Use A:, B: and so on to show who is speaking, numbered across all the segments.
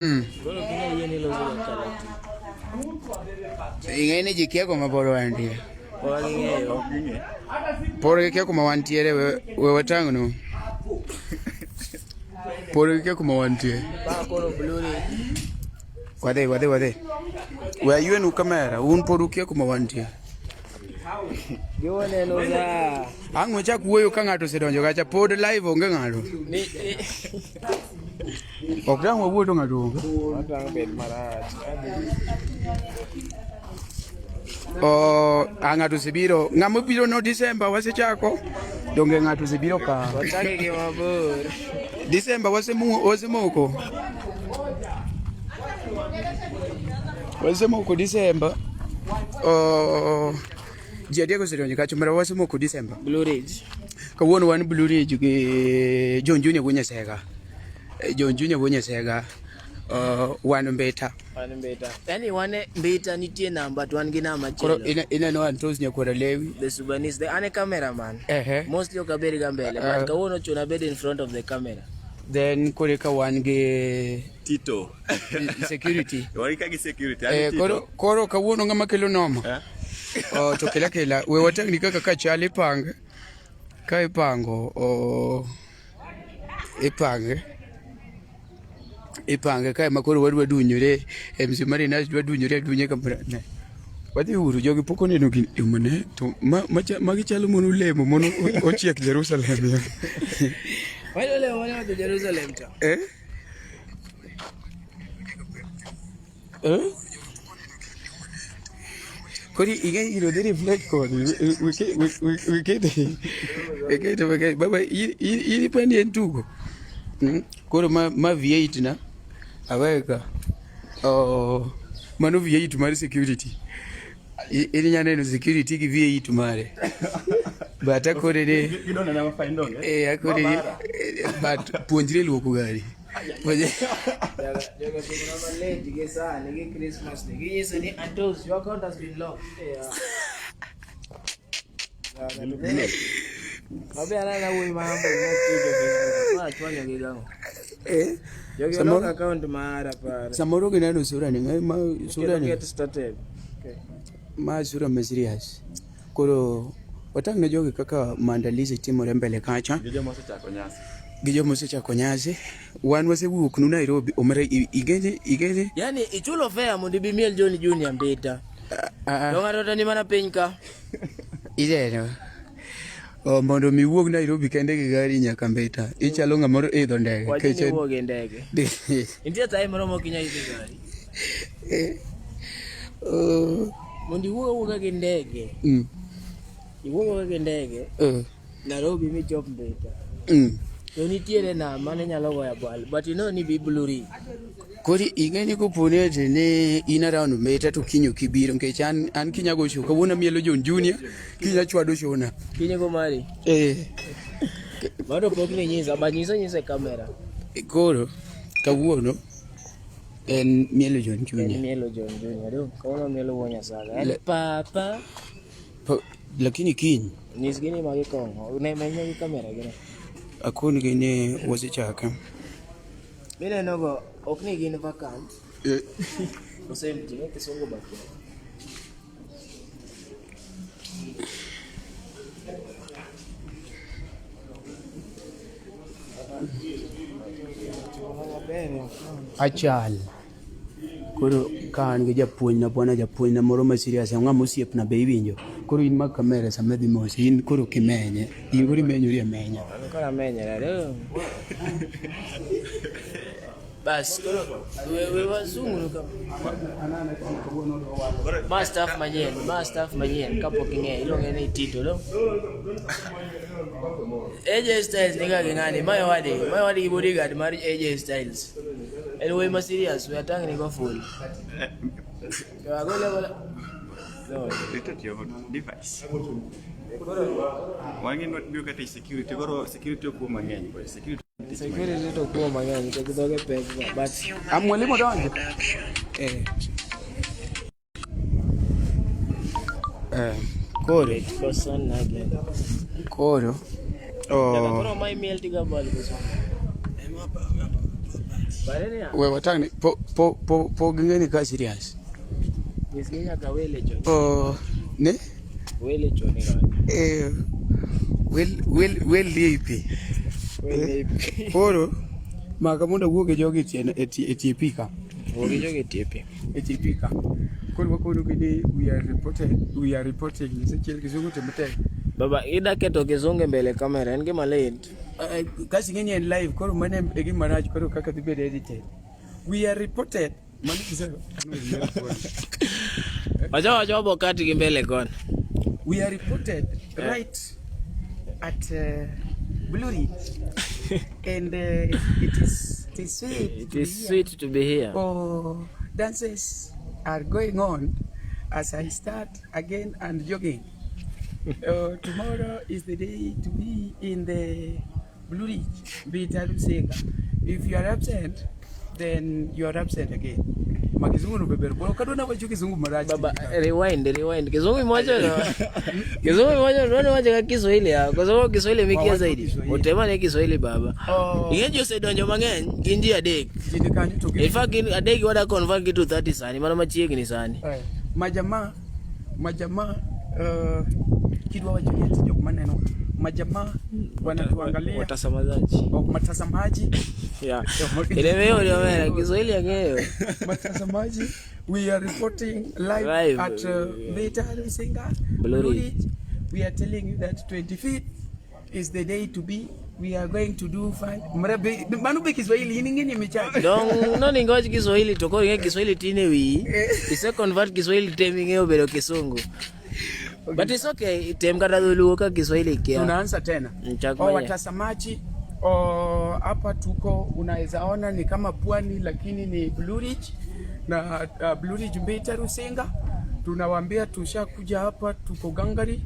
A: Koro kine yie ni loso ga kalati.
B: Ing'e ni ji kia kuma pod wantie.
A: Pok ging'eyo.
B: Pod gikia kuma wantiere we we watang'nu. Pod gikia kuma wantie.
A: Pa koro bluri.
B: Wadhi wadhi wadhi. We ayuenu kamera, un pod ukia kuma wantie.
A: Giwoneno ga.
B: Ang' wachak wuoyo ka ng'ato osedonjo kacha, pod live onge ng'ato.
A: Ni ni.
B: Ok dang' wawuo to ng'ato onge.
A: Watang' bed marach.
B: Oh, ah, ng'ato osebiro. Ng'ama obiro no December wasechako. Donge ng'ato osebiro ka.
A: Wachake gi mabor.
B: December wasemoko. Wasemoko December. Oh, ji adek osedonjo kacha, mara wasemoko December.
A: Blue Ridge.
B: Kawuono wan Blue Ridge gi John Junior Wuonyasega. John Junior Wuonyasega. Wan Mbita.
A: Wan Mbita. Yaani wan e Mbita nitie namba to wan gi namba
B: Koro
A: achiel.
B: ineno Antos Nyakwara Lewi.
A: The Sudanese, the ane cameraman.
B: Ehe.
A: Mostly ok abed ga mbele, but kawuono ochuna abed in front of the camera.
B: Then koro eka wan gi
C: Tito.
B: security.
C: Wan ka gi security. Ani
B: Eh,
C: Tito.
B: koro kawuono ng'ama kelo noma.
C: Eh?
B: Oh, to kela kela we watang'ni kaka ka chal ipange ka ipango oh, ipange ipange kae ma koro wadwa dunyore MC Marinas dwa dunyore adunya kamoro ne wadhi uru jogi pok oneno gini imane to ma, ma, magi chalo mono lemo mono ochiek Jerusalem ya.
A: Wale wale wale watu Jerusalem cha.
B: Eh? Eh? Kori ing'e gino dhi reflect koni wikete wikete wikete baba in ipani en tugo. Koro ma V8 na aweka. Oh, mano V8 mar security. In inya neno security gi V8 mare. But akore ni
C: Gidonjo na mafine donge?
B: eh akore ni but puonjri luoko gari. Puonjri.
A: Jogo timna malit gi sani gi Christmas ni. Ginyiso ni Antos, your account has been locked. Yeah. Mabe anana wuoyi ma humble mok tiyo Facebook. Ma achwanyo gi gang'o.
B: Eh?
A: Jogi
B: Samoro-
A: olok account mara pare.
B: Samoro gineno sura ni, ma sura
A: Kendo
B: ni.
A: get started. Okay.
B: Ma sura ma serious. Koro watang' ne jogi kaka maandalizi timore mbele kacha
C: Gi joma osechako nyasi.
B: gi joma osechako nyasi. Wan wasewuok nu Nairobi, omera igene igene.
A: Yaani ichulo fare mondo ibi miel John Junior Mbita.
B: Ah,
A: To ng'ato to ni mana piny ka.
B: Ineno. Oh, mondo mi wuog Nairobi kende gi gari nyaka Mbita. Ichalo ng'ama idho ndege.
A: Wacho ni
B: Keche-
A: wuog e ndege. Nitie time moro mok inyal idho gari.
B: Oh,
A: Mondo iwuog awuoga gi ndege. Iwuog awuoga gi ndege Nairobi michop Mbita. To nitiere nam mane nyalo goyo abal but you know ni bi Blue Ridge.
B: Koro ing'e ni kopo ni ati ni in around Mbita to kiny ok ibiro nikech an kiny ago show. Kawuono amielo John Junior, kiny achwado show na.
A: Kiny go mari.
B: Eh.
A: Mano pok ni nyisa, but nyisa nyisa e camera.
B: Koro kawuono en mielo John
A: En
B: Junior.
A: mielo John Junior. Do kawuono mielo wuo Nyasaye. En papa.
B: Lakini kiny
A: Nyisgi ni magi kong'o. Ne menyo gi kamera gi.
B: akon gi ni wasechake.
A: Mineno go ok ni gin vacant. Osempty, ne kisungu bakia.
B: Achal. Koro ka an gi japuonjna bwana japuonjna moro ma serious ng'ama osiepna be iwinjo. Koro in mag kamera sama idhi mos in koro kimenye. In koro imenyori amenya.
A: An koro amenyora do. Bas, koro we wasungu ka. Ma staff manyien, ma staff manyien kapok ing'eyo iluonge ni Tito do. AJ Styles niga gi ng'ani, ma owadgi, ma owadgi bodyguard mar AJ Styles. En wuoyi ma serious, we atang' ni go full. To agole agola. No.
C: Rito tiyo kod device. Wan gi biro kata e security, koro security okuo mang'eny. Koro security
A: Security to kuo mang'eny nikech dhoge pek ga, but
B: Amwalimu donjo. Eh. Eh, koro
A: kosan nage.
B: koro
A: Jaka
B: oh,
A: koro ma imiel tiga bal koso.
B: We watang' ni po po po po ging'eni ka serious.
A: Nyisgi nyaka wele choni.
B: Oh, ne?
A: Wele choni kanyo.
B: Eh, wel wel wel lipi.
A: Wele pi.
B: Koro maka mondo awuog gi jogi e tie e tie pi ka.
A: Wuog gi jogi e tie pi.
B: E tie pi ka. Koro wakono gi ni we are reporting, we are reporting. Nyisechiel kizungu to matek.
A: Baba, ida keto kizungu e mbele kamera en gima lit.
B: Eh, kasi ng'eni en live koro mano e gima rach koro kaka dhi bedo edited. We are reported. Mano kise-
A: Wacha wacha bokati gi mbele koni.
B: We are reported right at Blue Ridge and it is sweet.
A: It
B: to be
A: is
B: here.
A: sweet to be here.
B: Oh, dances are going on as I start again and jogging. Tomorrow is the day to be in the Blue Ridge, Mbita Lusega. If you are absent, then you are absent again. Makizungu no beber. Bwana kadona wacho kizungu marach.
A: Baba, rewind, rewind. Kizungu moja no. Kizungu moja ndio wacho ka Kiswahili ya. Kwa sababu Kiswahili mikia
B: Wawacho
A: zaidi.
B: Kiswahili.
A: Utema ne Kiswahili baba.
B: Oh.
A: Ing'e ji osedonjo mang'eny gin ji adek.
B: Jini kanyo to
A: In fact gin adek wada convert gi to 30 sani, mano machiegni sani.
B: Eh, majamaa majamaa kidwa wacho ni ati jok maneno majamaa wanatuangalia
A: Watazamaji.
B: Oh, matazamaji
A: Yeah. Ile ndio mera Kiswahili ang'eyo.
B: matazamaji we are reporting live,
A: Live.
B: at Mbita Rusinga
A: Blue
B: Blue
A: Ridge.
B: Ridge. We are telling you that 25th is the day to be. We are going to do fun. Mrabe manu be Kiswahili ini ngeni michache.
A: Dong no ningoch Kiswahili to koro ing'e Kiswahili tin e wiyi. Ise convert Kiswahili te ming'eyo bedo Kisungu. But it's okay, tem kata dholuo ka Kiswahili kia.
B: Tunaanza tena.
A: Chak
B: O
A: manye.
B: watazamaji, o, hapa tuko unaweza ona ni kama pwani lakini ni Blue Ridge na Blue Ridge Mbita Rusinga. Tunawaambia tushakuja hapa, tuko gangari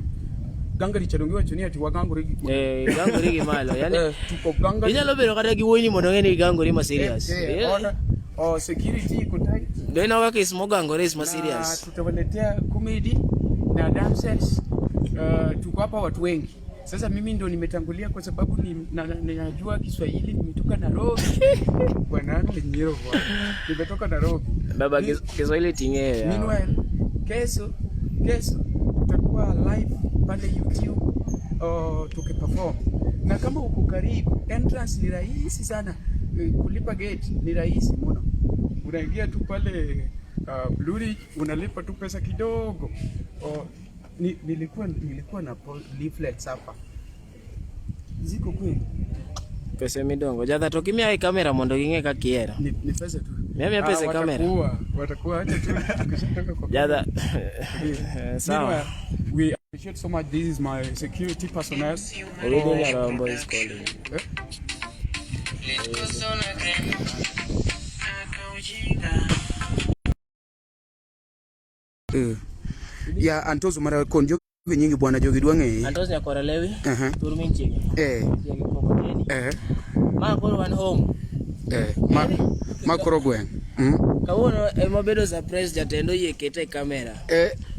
B: gangari chadongiwa choni ati waganguri
A: Eh, gangori gi malo. Yani
B: eh, tuko gangari
A: inyalo bedo kata gi wuoyini mondo ong'e ni gangori ma serious.
B: Eh, eh,
A: Eh,
B: ona, oh, security iko tight.
A: Do ineno kaka is mogangore is ma
B: Na
A: serious.
B: tutawaletea comedy na dances. Tuko hapa watu wengi. Sasa mimi ndo nimetangulia kwa sababu ninajua Kiswahili, nimetoka Nairobi. Bwana Nyiro bwana. Nimetoka Nairobi.
A: Baba Kiswahili ting'eyo. yawa.
B: Meanwhile, kesho kesho tutakuwa live pale YouTube tukiperform. Na kama uko karibu, entrance ni rahisi sana. Kulipa gate ni rahisi mno. Unaingia tu pale Blue Ridge, unalipa tu pesa kidogo. Nilikuwa na leaflets hapa. Ziko kweli?
A: Pesa midongo. Jadha to kimiya e kamera mondo ging'e kaka ihero.
B: Ni pesa tu.
A: Miya miya pesa e kamera.
B: Watakuwa acha tu tukishatoka kwa
A: Jadha. Sawa.
B: Meanwhile, we appreciate so much. This is my security personnel.
A: Orudo Nyarombo is calling.
B: Eh? Ya antozo mara kon jogi nyingi bwana jogi dwa ng'eyi.
A: Antos nyakwara Lewi. Tur min chiege. Chiege Mkokoteni. Ma koro wan home.
B: Ma koro gweng'.
A: Kawuono ema bedo surprise jatend oyie kete e kamera.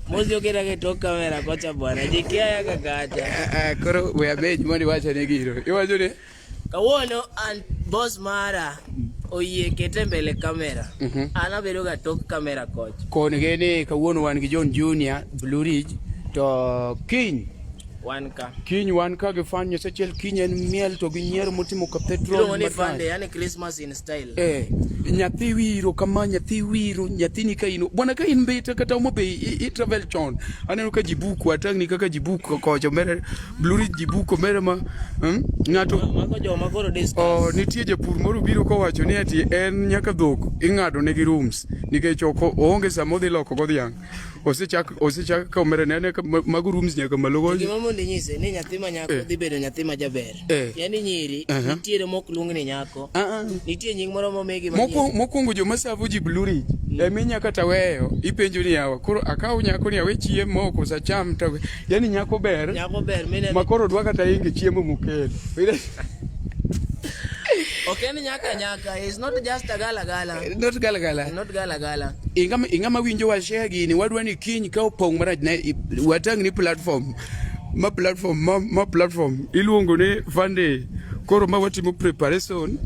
A: Mozi oketa e tok kamera kocha bwana. Ji kia yaka kacha.
B: Koro we abenj mondo iwach ane gino. Iwacho ni?
A: Kawuono an boss mara oyie kete mbele kamera. An abedo ga tok kamera kocha.
B: Kon gi ni kawuono wan gi John Junior Blue Ridge to kiny
A: Wan ka.
B: Kiny wan ka gi fan Nyasachiel, kiny en miel to gi nyiero motimo cathedral.
A: Iluongo ni
B: marach.
A: Funday, yani Christmas in style.
B: Nyathi wiro kama nyathi wiro nyathini ka in bwana ka in Mbita kata Homa Bay i travel chon aneno ka ji buko atang'ni kaka ji buko kocha mere Blue Ridge ji buko mere ma ng'ato
A: Mago joma koro discuss.
B: Oh, nitie japur moro biro kowacho ni ati en nyaka dhok ing'ado negi rooms nikech ok oonge sama odhi loko godhiang'. Osechak ka omera ne ka mago rooms nyaka malo go.
A: Gima mondo inyise ni nyathi ma nyako dhi bedo nyathi ma jaber. Yani nyiri nitiere mok luong ni nyako. Nitie nying moro momigi ma nyiri.
B: Mokwongo joma savo ji Blue Ridge emi nyaka taweyo ipenjo ni yawa koro akaw nyako ni awe chiemo kosa cham to yani nyako ber.
A: Nyako ber mineno.
B: Ma koro dwa kata ingi chiemo mokelo.
A: Ok en nyaka nyaka, it's not just a gala gala.
B: Not gala gala.
A: Not gala gala.
B: Ingama winjo wa share gini wadwa ni kiny ka opong' marach ne watang' ni platform. Ma platform, ma platform iluongo ni Funday. Koro ma watimo preparation.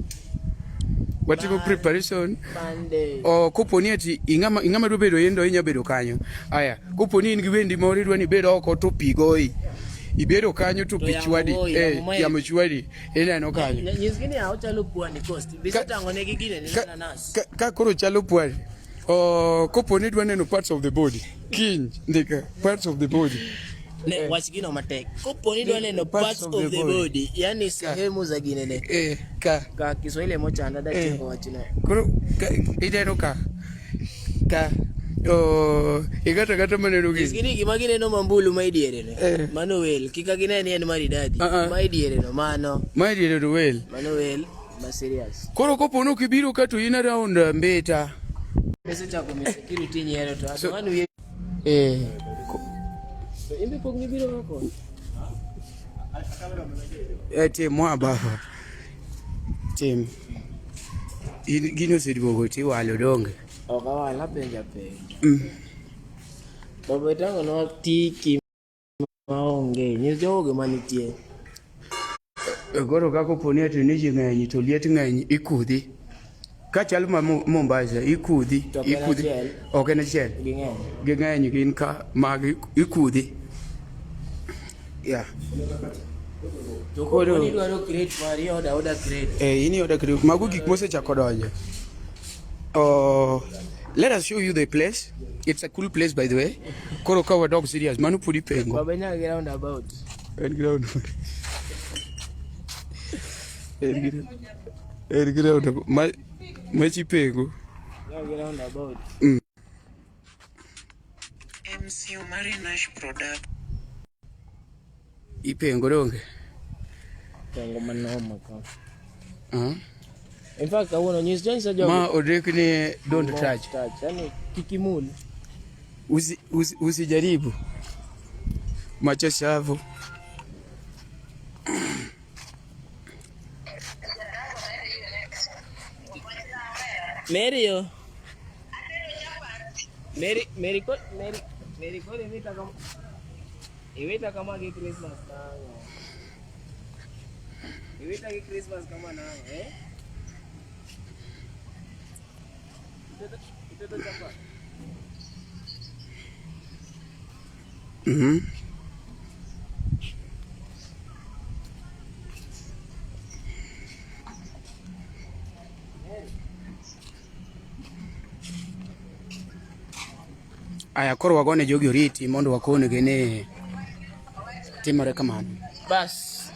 B: Watimo preparation.
A: Monday.
B: O kopo ni ati ing'ama ing'ama dwa bedo yendo inya bedo kanyo. Aya, kopo ni in gi wendi moro idwa ni ibed oko to pi goyi. Ibedo kanyo to pi
A: yamo
B: chwadi.
A: goyi,
B: Eh,
A: yamo mae-
B: yamo chwadi. Ineno kanyo.
A: Nyisgi ni ochalo pwani coast. Bisetang'o negi gine ni
B: Ka,
A: nanas.
B: ka, ka koro chalo pwani. O kopo ni idwa neno parts of the body. Kiny ndika parts of the body.
A: Ne wach gino matek. Kopo ni idwa neno parts of the body, yani sehemu za ginene.
B: Eh, ka
A: Ka Kiswahili emochanda datieko wachno.
B: Koro ka, ineno ka ka o ikata kata maneno
A: Nyisgi
B: gini.
A: ni gima gineno mambulu ma idiere no.
B: Eh.
A: Mano wel, kik gine ni en maridadi.
B: Ah, ah.
A: Ma idiere no mano.
B: Ma idiere to wel.
A: Mano wel ma serious.
B: Koro kopo ni ok ibiro ka to in around Mbita.
A: Osechako mi security nyiero to so, mano wiye.
B: Eh.
A: To imbe pok nibiro oko.
B: Eh, tim mwa baba. Tim. In gino oseduogo tiwalo donge.
A: Ok awal apenjo apenja.
B: Mm.
A: Baba itango nwa tiki maonge. Nyis jogo gima nitie.
B: Koro ka kopo ni ati ni ji ng'eny to liet ng'eny ikudhi. Ka chal ma Mombasa ikudhi,
A: To ok en
B: ikudhi.
A: achiel.
B: Ok en achiel.
A: Ging'eny.
B: Ging'eny gin ka mag ikudhi. Yeah.
A: To kopo ni idwaro crate mari order order crate.
B: Eh, in order crate. Mago gik mosechako donjo. Oh, let us show you the place. It's a cool place by the way. Koro ka wadok serious, mano pod ipengo.
A: Baba nyaka gi roundabout.
B: En gi round. En gi en gi round ma ma chipengo.
A: Nyaka gi roundabout.
D: MC Omari Nash Product.
B: Ipengo donge.
A: Pengo manoma ka.
B: Ah.
A: In fact kawuono nyis jonyisa jogo.
B: Ma odek ni don't touch.
A: Touch. Yani kik imul.
B: Usi, usi, usijaribu. Macho shavu.
A: Mary yo. Mary Mary ko Mary Mary ko iwita kama iwita kama gi Christmas nang'o. Iwita gi Christmas kama nang'o eh? Itedo itedo chapat.
B: Mhm. Aya koro wagone jogi oriti mondo wakonegi ni timore kamano.
A: Bas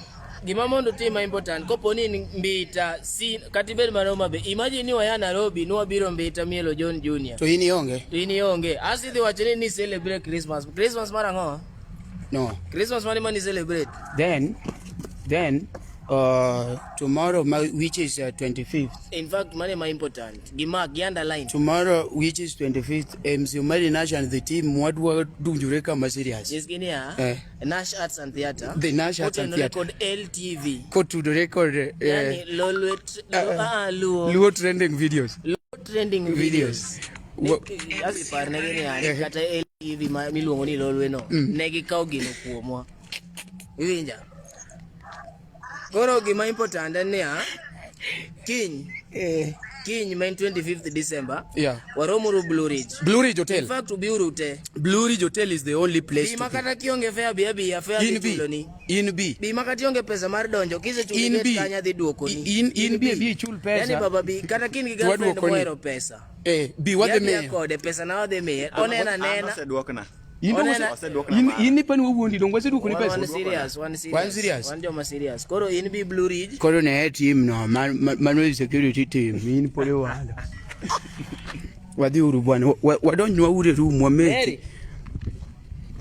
A: gima mondo utim ma important kopo ni in Mbita si kata ibed mana Homa Bay imagine ni waya Nairobi ni wabiro Mbita mielo John Junior
B: To in ionge?
A: to in ionge asi idhi wacho ni ni celebrate Christmas Christmas mar ang'o
B: No.
A: Christmas mane mani celebrate
B: Then tomorrow which is 25th.
A: In fact mane ma important gi mark gi underline
B: Tomorrow which is 25th MC Omari Nash and the team wadwa dunjore kama serious.
A: nyisgi niya
B: Eh.
A: Nash Arts and Theatre
B: The Nash Arts and
A: Otenore
B: Theatre.
A: kod LTV
B: Kotudore kod
A: yani Lolwe Luo
B: Luo trending videos.
A: Luo trending
B: Videos.
A: videos Asi parnegi niya ni kata LTV ma miluongo ni Lolwe no ne gikawo gino kuomwa iwinja koro gima important en niya kiny kiny ma en 25th December
B: Yeah.
A: waromuru Blue Ridge
B: Blue Ridge
A: in
B: Hotel.
A: fact ubiuru te
B: Blue Ridge Hotel is the only place.
A: bi
B: To
A: ma
B: be.
A: kata kionge fare bi abiya fare
B: In
A: dhi
B: B.
A: chuloni
B: In B.
A: bi ma kata ionge pesa mar donjo kisechulo
B: In
A: gate
B: bi.
A: kanyo adhi duokoni
B: In bi bi ichul pesa.
A: Yani baba bi kata kin gi girlfriend
B: Waduokoni.
A: mohero pesa
B: Eh, bi wadhi
A: Bi abiya
B: miyo.
A: kode pesa na wadhi miye oneno anena
C: Oseduokna.
B: In
A: Onena-
C: Oseduokna
B: in
C: mara.
B: in ipani wawuondi donge waseduokoni
A: Wan
B: pesa.
A: serious, wan serious.
B: Wan serious.
A: Wan joma serious. Koro in bi Blue Ridge.
B: Koro ne e team no mano security team in pod iwalo. Wadhi uru bwana, wadonjnwa uru e room wameti.
A: Mary.